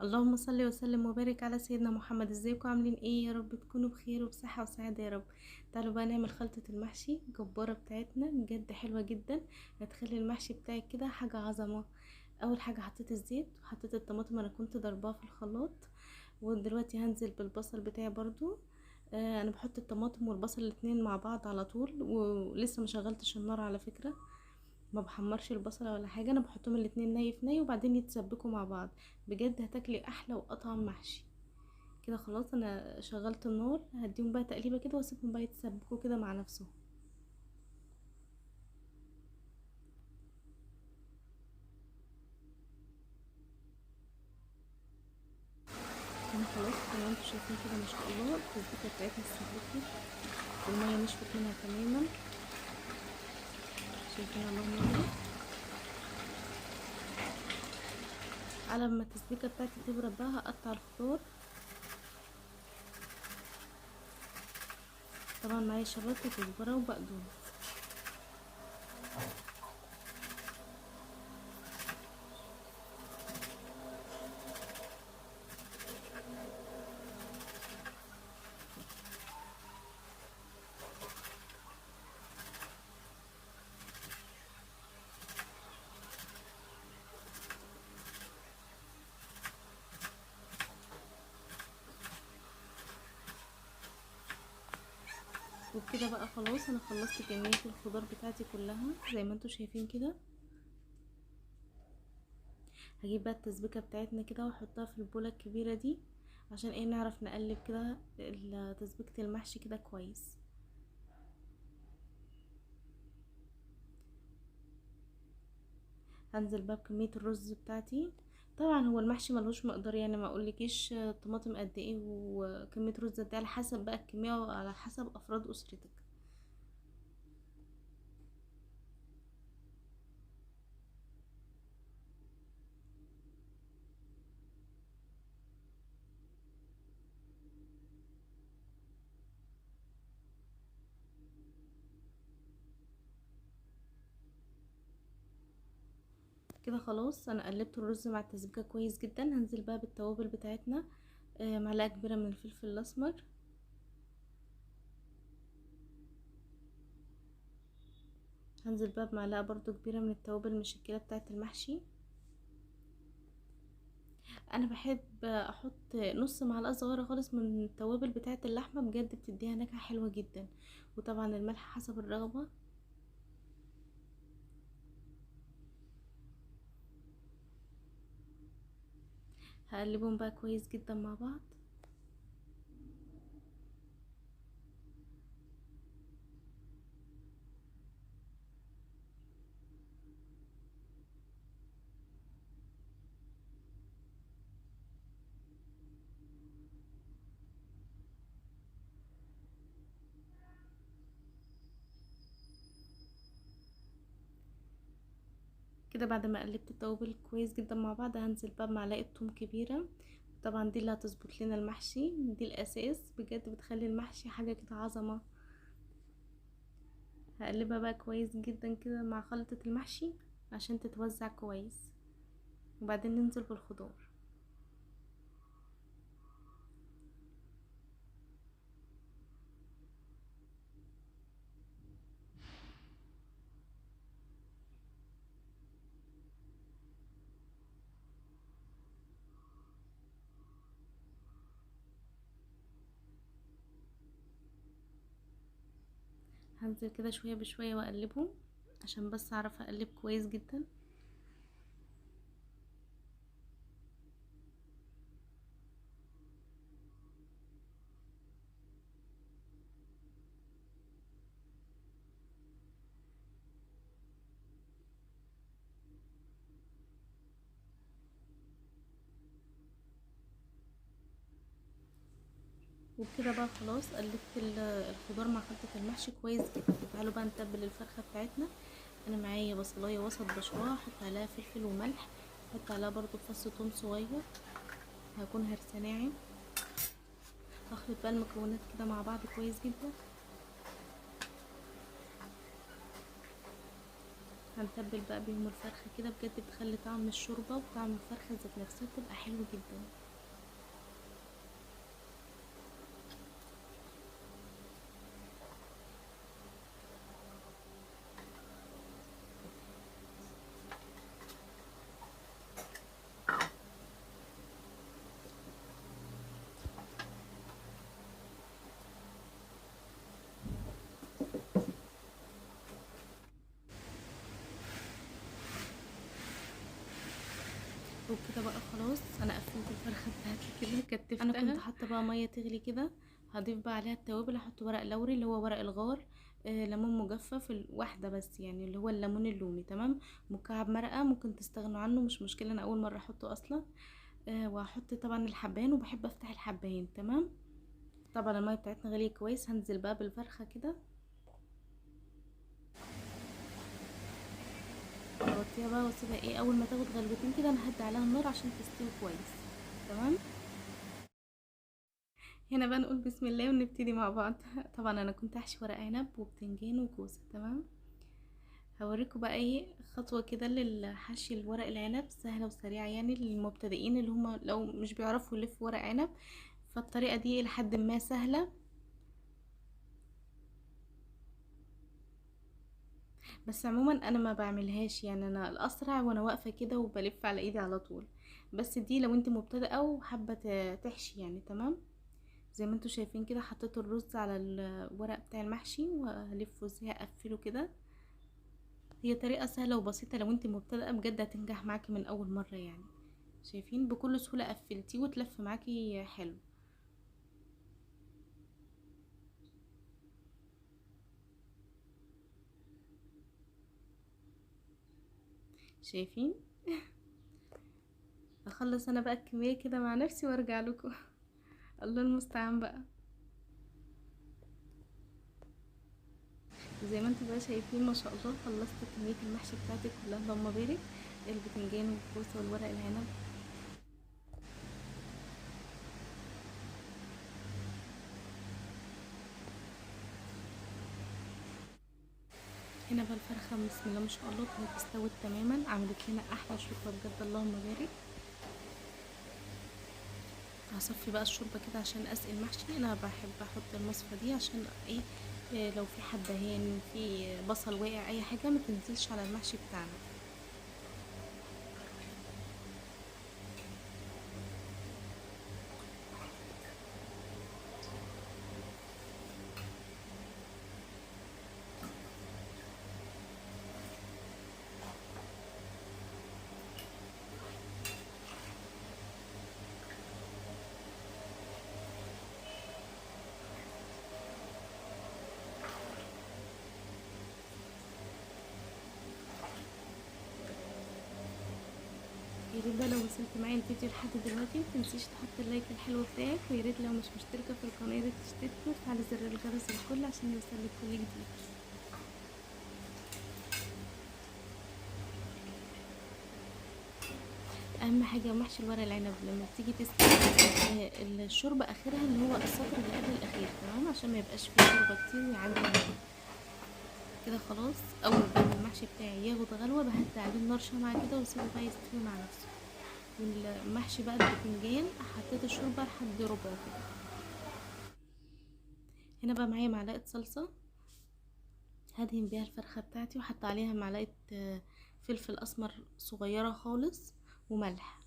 اللهم صل وسلم وبارك على سيدنا محمد. ازيكم عاملين ايه؟ يا رب تكونوا بخير وبصحة وسعادة يا رب. تعالوا بقى نعمل خلطة المحشي الجبارة بتاعتنا، بجد حلوة جدا، هتخلي المحشي بتاعك كده حاجة عظمة. اول حاجة حطيت الزيت وحطيت الطماطم، انا كنت ضرباها في الخلاط، ودلوقتي هنزل بالبصل بتاعي برضو. انا بحط الطماطم والبصل الاتنين مع بعض على طول، ولسه ما شغلتش النار على فكرة، ما بحمرش البصله ولا حاجة، انا بحطهم الاتنين ني في ني وبعدين يتسبكوا مع بعض. بجد هتاكلي احلى واطعم محشي كده. خلاص انا شغلت النار، هديهم بقى تقليبه كده واسيبهم بقى يتسبكوا كده مع نفسهم. انا خلاص زي ما انتم شايفين كده ما شاء الله التسبيكه بتاعتنا اتسبكت والمية نشفت منها تماما، شايفين اللهم بارك. على ما التسبيكه بتاعتي تبرد بقى هقطع الخضار. طبعا معايا شبت وكزبره وبقدونس. وبكده بقى خلاص انا خلصت كمية الخضار بتاعتي كلها زي ما انتم شايفين كده. هجيب بقى التسبيكه بتاعتنا كده واحطها في البوله الكبيرة دي عشان ايه نعرف نقلب كده تسبيكه المحشي كده كويس. هنزل بقى بكمية الرز بتاعتي. طبعا هو المحشي ملهوش مقدار، يعني ما اقولكيش طماطم قد ايه وكمية رز قد ايه، على حسب بقى الكمية وعلى حسب افراد اسرتك. كده خلاص انا قلبت الرز مع التسبيكه كويس جدا. هنزل بقى بالتوابل بتاعتنا، معلقه كبيرة من الفلفل الاسمر، هنزل بقى بمعلقه برضو كبيرة من التوابل المشكلة بتاعه المحشي. انا بحب احط نص معلقه صغيرة خالص من التوابل بتاعه اللحمة، بجد بتديها نكهة حلوة جدا. وطبعا الملح حسب الرغبة. هقلبهم بقى كويس جدا مع بعض. كده بعد ما قلبت التوابل كويس جدا مع بعض هنزل بقى بمعلقه توم كبيرة، طبعا دي اللي هتظبط لنا المحشي، دي الاساس، بجد بتخلي المحشي حاجة كده عظمه. هقلبها بقى كويس جدا كده مع خلطه المحشي عشان تتوزع كويس، وبعدين ننزل بالخضار. هنزل كده شوية بشوية واقلبهم عشان بس اعرف اقلب كويس جدا. وبكده بقى خلاص قلبت الخضار مع خلطة المحشي كويس جدا. تعالوا بقى نتبل الفرخة بتاعتنا. انا معايا بصلايه وسط بشراها، احط عليها فلفل وملح، احط عليها برضو فص ثوم صغير، هكون هرسه ناعم. هخلط بقى المكونات كده مع بعض كويس جدا. هنتبل بقى بيهم الفرخه كده، بجد بتخلي طعم الشوربة وطعم الفرخه ذات نفسها بتبقى حلو جدا. وبكده بقى خلاص انا قفلت الفرخه بتاعتي كده، كتفتها. انا كنت حاطه بقى مية تغلي كده، هضيف بقى عليها التوابل. هحط ورق لوري اللي هو ورق الغار، ليمون مجفف واحدة بس يعني اللي هو الليمون اللومي، تمام. مكعب مرقه ممكن تستغنوا عنه مش مشكلة، انا اول مرة احطه اصلا. وهحط طبعا الحبهان، وبحب افتح الحبهان، تمام. طبعا المية بتاعتنا غالية كويس. هنزل بقى بالفرخه كده، اغطيها بقى واسيبها ايه اول ما تاخد غلوتين كده انا هدي عليها النار عشان تستوي كويس، تمام. هنا بقى نقول بسم الله ونبتدي مع بعض. طبعا انا كنت هحشي ورق عنب وبتنجان وكوسه، تمام. هوريكم بقى ايه خطوة كده للحشي الورق العنب، سهلة وسريعة يعني للمبتدئين اللي هم لو مش بيعرفوا يلفوا ورق عنب، فالطريقه دي لحد ما سهلة. بس عموما انا ما بعملهاش يعني، انا الاسرع وانا واقفة كده وبلف على ايدي على طول، بس دي لو انت مبتدئة وحابة تحشي يعني، تمام. زي ما انتوا شايفين كده حطيت الرز على الورق بتاع المحشي وهلفه ازاي، هقفله كده. هي طريقه سهلة وبسيطة، لو انت مبتدئة بجد هتنجح معاكي من اول مرة يعني. شايفين بكل سهولة قفلتيه وتلف معاكي حلو. شايفين؟ اخلص انا بقى الكمية كده مع نفسي وارجع لكم. الله المستعان بقى. زي ما انتم بقى شايفين ما شاء الله خلصت كمية المحشي بتاعتي كلها، اللهم بارك، البتنجان والكوسه والورق العنب. هنا بقى الفرخه بسم الله ما شاء الله كانت استوت تماما، عملت لنا احلى شوربة بجد اللهم بارك. هصفي بقى الشوربة كده عشان اسقي المحشي. انا بحب احط المصفى دي عشان ايه، لو في حبهان في بصل واقع اي حاجة ما تنزلش على المحشي بتاعنا. يا ريت بقى لو وصلت معايا الفيديو لحد دلوقتي متنسيش تحط ال like الحلو بتاعك، ويا ريت لو مش مشتركة في القناة يا ريت تشتركي وتفعلي زر الجرس الكل عشان يوصلك كل جديد. اهم حاجة محشي الورق العنب لما تيجي تسقي الشوربة اخرها اللي هو السطر اللي قبل الاخير، تمام، عشان ما يبقاش فيه شوربة كتير ويعجن كده. خلاص اول ما المحشي بتاعي ياخد غلوه بهدي عليه النار شمعة كده واسيبه بقى يستوي مع نفسه. والمحشي بقى البتنجان حطيت الشوربة لحد ربع كده. هنا بقى معايا معلقه صلصه هدهن بيها الفرخه بتاعتي، وحط عليها معلقه فلفل اسمر صغيرة خالص وملح.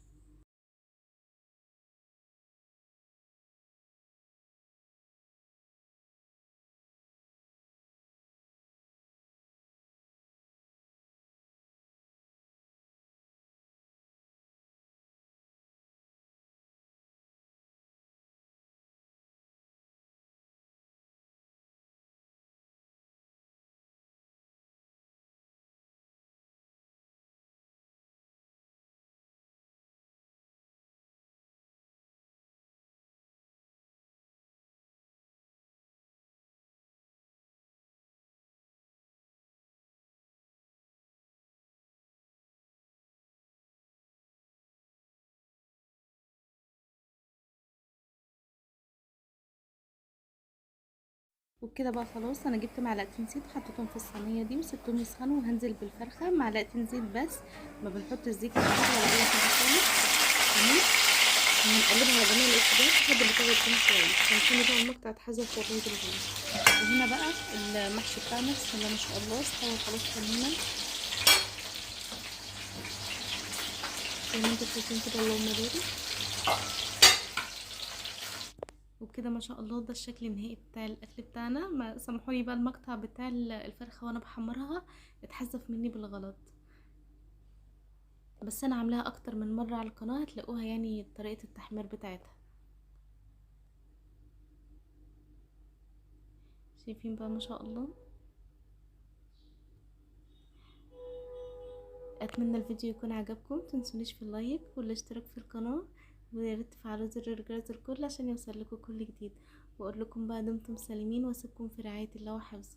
وبكده بقى خلاص انا جبت معلقتين زيت حطيتهم في الصينية دي وسبتهم يسخنوا، وهنزل بالفرخه معلقتين زيت بس، ما بنحطش زيت كتير ولا اي حاجة خالص. تمام، وهنقلبها على جميع الاتجاهات لحد ما تاخد لون كويس. سامحوني بقى المقطع اتحذف والله بالغلط. وهنا بقى المحشي بتاعنا بسم الله ما شاء الله استوى خلاص تماما زي ما انتم شايفين كده، اللهم بارك. وبكده ما شاء الله ده الشكل النهائي بتاع الاكل بتاعنا. ما سامحوني بقى المقطع بتاع الفرخه وانا بحمرها اتحذف مني بالغلط، بس انا عاملاها اكتر من مرة على القناة، هتلاقوها يعني طريقه التحمير بتاعتها. شايفين بقى ما شاء الله. اتمنى الفيديو يكون عجبكم، متنسونيش في ال like والاشتراك في القناة، ويا ريت تفعلوا زر الجرس الكل عشان يوصل لكم كل جديد. واقول لكم بقى دمتم سالمين، واسيبكم في رعاية الله وحفظه.